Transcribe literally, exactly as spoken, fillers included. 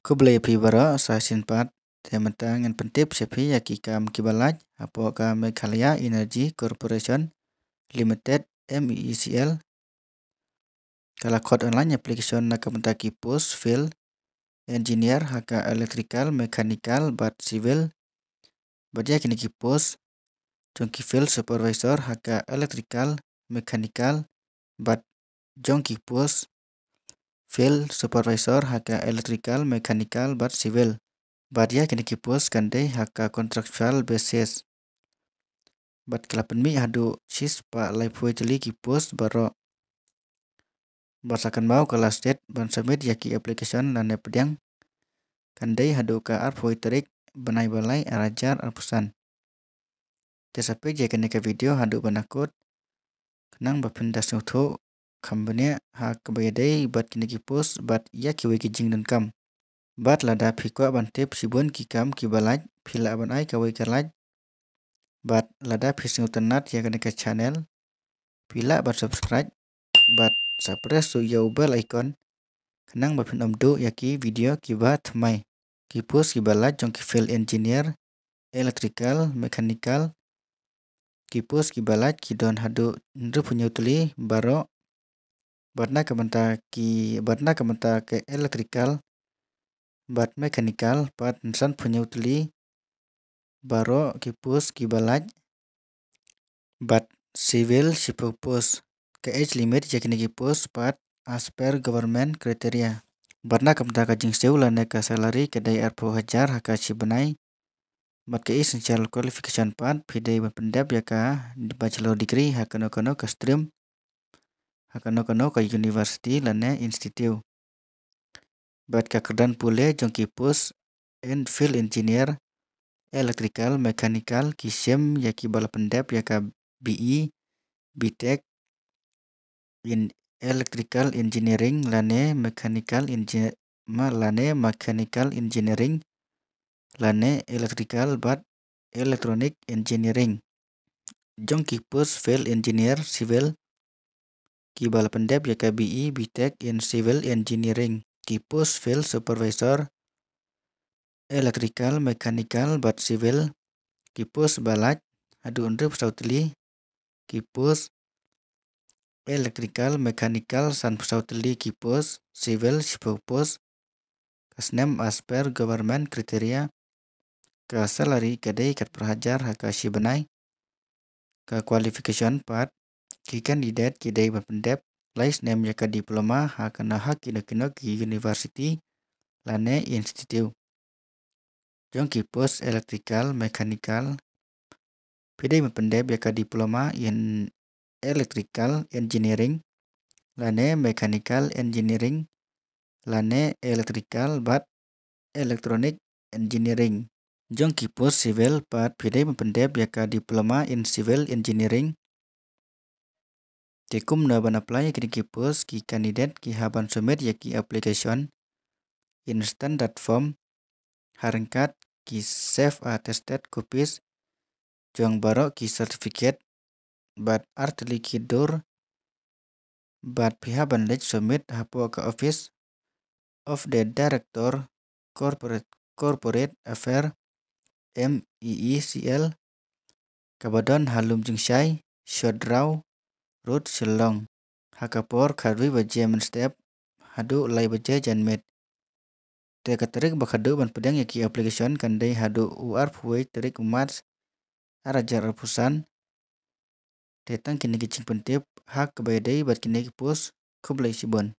Khublei phi baroh sa shisien pat. Te mynta ngan pyntip sha phi ïa ki kam kiba lait hapoh ka Meghalaya Energy Corporation Limited, M E E C L. Ka la khot online application na ka bynta ki post field engineer ha ka electrical, mechanical bad civil. Bad ïa kine ki post jong ki field supervisor ha ka electrical, mechanical bad jong ki post field supervisor ha ka electrical, mechanical bad civil. Bad ïa kine ki post kan dei ha ka contractual basis. Bad ka la pynmih haduh shispah laiphew tylli ki post baroh. Bad sa kynmaw, ka last date ban submit ïa ki application lane pdiang kan dei haduh ka arphew tarik bnai ba lai arhajar arphew san. Te sa peit ïa kane ka video haduh ban da kut khnang ba phin da sngewthuh kham bniah ha kaba ïadei bad kine ki post bad ïa kiwei ki jingdonkam. Bad lada phi kwah ban tip shibun ki kam kiba lait, phi lah ban ai kawei ka like. Bad lada phi sngewtynnat ïa kane ka channel, phi lah ban subscribe bad sa press ruh ïa u bell icon khnang ba phin ym duh ïa ki video kiba thymmai. Ki post kiba lait jong ki field engineer, electrical, mechanical, ki post kiba lait ki don haduh hynriewphew hynñiew tylli baroh. Bad na ka bynta ki, bad na ka bynta ka electrical bad mechanical pat, sanphew hynñiew tylli baroh ki post kiba lait. Bad civil shiphew post. Ka age limit ïa kine ki post pat as per government criteria. Bad na ka bynta ka jingsiew lane ka salary ka dei arphew hajar ha ka shi bnai. Bad ka essential qualification pat, phi dei ban pyndep ïa ka bachelor degree ha kano kano ka stream, ha kano kano ka university lane institute. Bad ka kyrdan pule jong ki post en field engineer, electrical, mechanical, ki shim ïa kiba la pyndep ïa ka B E, B Tech in electrical engineering lane mechanical engi-, ma-, lane mechanical engineering lane electrical bad electronic engineering. Jong ki post field engineer civil kiba la pyndep ïa ka B E, B Tech in civil engineering. Ki post field supervisor electrical, mechanical bad civil. Ki post ba lait haduh hynriewphew saw tylli. Ki post electrical, mechanical sanphew saw tylli ki post, civil shiphew post. Ka snem as per government criteria. Ka salary ka dei khatphra hajar ha ka shi bnai. Ka qualification pat, ki candidate ki dei ban pyndep lai snem ïa ka diploma ha kano ha kino kino ki university lane institute. Jong ki post electrical, mechanical, phi dei ban pyndep ïa ka diploma in electrical engineering lane mechanical engineering lane electrical bad electronic engineering. Jong ki post civil pat, phi dei ban pyndep ïa ka diploma in civil engineering. Te kumno ban apply ïa kine ki post? Ki candidate ki hap ban submit ïa ki application in standard form, ha ryngkat ki self attested copies jong baroh ki certificate bad artylli ki dur. Bad phi hap ban leit submit hapoh ka Office of the Director, Corporate, Corporate Affair, M E E C L, kaba don ha Lumjingshai, Shortdraw Road, Shillong, ha ka por khatwei baje mynstep haduh lai baje janmiet. Te ka tarik ba khatduh ban pdiang ïa ki application kan dei haduh u arphew wei tarik u March, arhajar arphew san. Te tang kine ki jingpyntip ha kaba ïadei bad kine ki post. Khublei shibun.